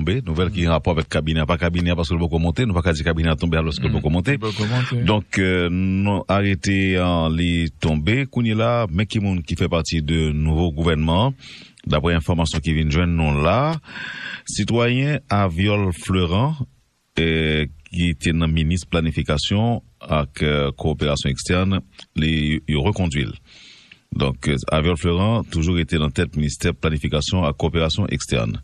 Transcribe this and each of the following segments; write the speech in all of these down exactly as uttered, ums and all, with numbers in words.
Tonbe, nouvèl ki gen rapò avèk kabinè a, pa kabinè a paske l poko monte, nou pa ka di kabinè a tonbe alòske l poko monte. Donk, euh, nou arete an li tonbe. Kounye la, men ki moun ki fè pati de nouvo gouvènman an, daprè enfòmasyon ki vin jwenn nou la. Sitwayen Aviol Fleurant, eh, ki te nan minis planifikasyon ak, eh, kowoperasyon ekstèn, li, yo rekondwi l. Donk, eh, Aviol Fleurant toujou rete nan tèt ministè planifikasyon ak kowoperasyon ekstèn.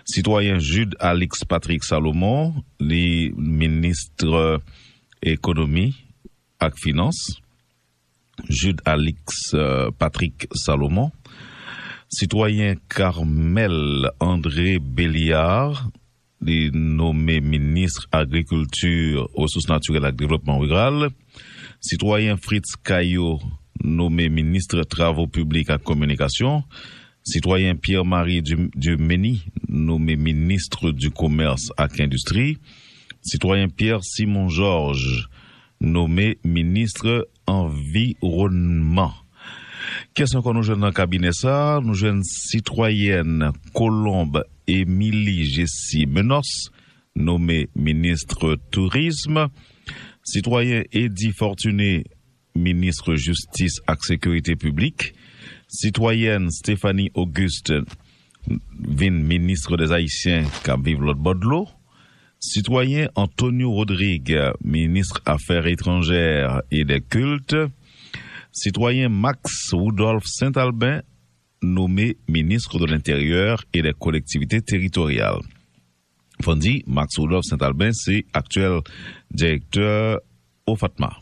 Sitwayen Jude Alix Patrick Salomon, li minis ekonomi ak finans. Jude Alix, eh, Patrick Salomon. Sitwayen Carmel André Béliard, li nome minis agrikilti, resous natirèl ak devlopman riral. Sitwayen Fritz Caillot nome minis travo piblik ak kominikasyon. Sitwayen Pierre-Marie Du-, Dumeny nome minis di komès ak endistri. Sitwayen Pierre Simon Georges nome minis anviwònman. Kiyès ankò nou jwenn nan kabinè sa a? Nou jwenn sitwayèn Colombe Émilie Jessie Menos, nome minis tourizm. Sitwayen Eddy Fortuné, minis jistis ak sekirite piblik. Sitwayèn Stéphanie Auguste vin minis dè Ayisyen k ap viv lòt bò dlo. Sitwayen Antonio Rodrigue, minis afè etranjè e dè kilt. Sitwayen Max Rudolph Saint-Albin, nome minis de lenteryè e dè kolektivite teritoryal. Fò n di, Max Rudolph Saint-Albin se aktyèl direktè OFATMA.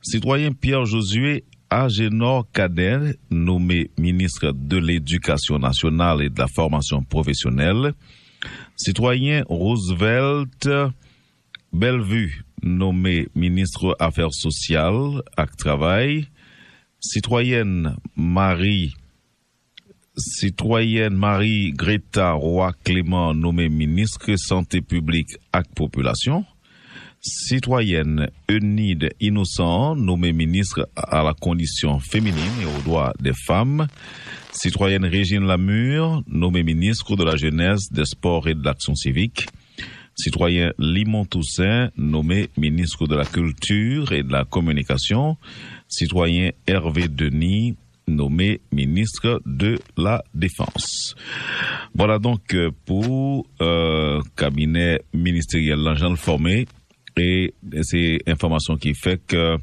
Sitwayen Pierre Josué Agénor Cadet, nome minis de ledikasyon nasyonal e de la fòmasyon pwofesyonèl. Sitwayen Roosevelt Bellevue, nome minis afè sosyal ak travay. Sitwayèn Marie, sitwayèn Marie Greta Roy Clément, nome minis sante piblik ak popilasyon. Sitwayèn Eunide Innocent, nome minis a la kondisyon feminin e o dwa dè fanm. Sitwayèn Régine Lamure, nome minis de la jenès, dè spò e de laksyon sivik. Sitwayen Limon Toussaint, nome minis de la kilti e de la kominikasyon. Sitwayen Hervé Denis, nome minis de la defans. Vwala donk, euh, pou, euh, kabinè ministeryèl lan, jan l fòme, e se enfòmasyon ki fèk, euh,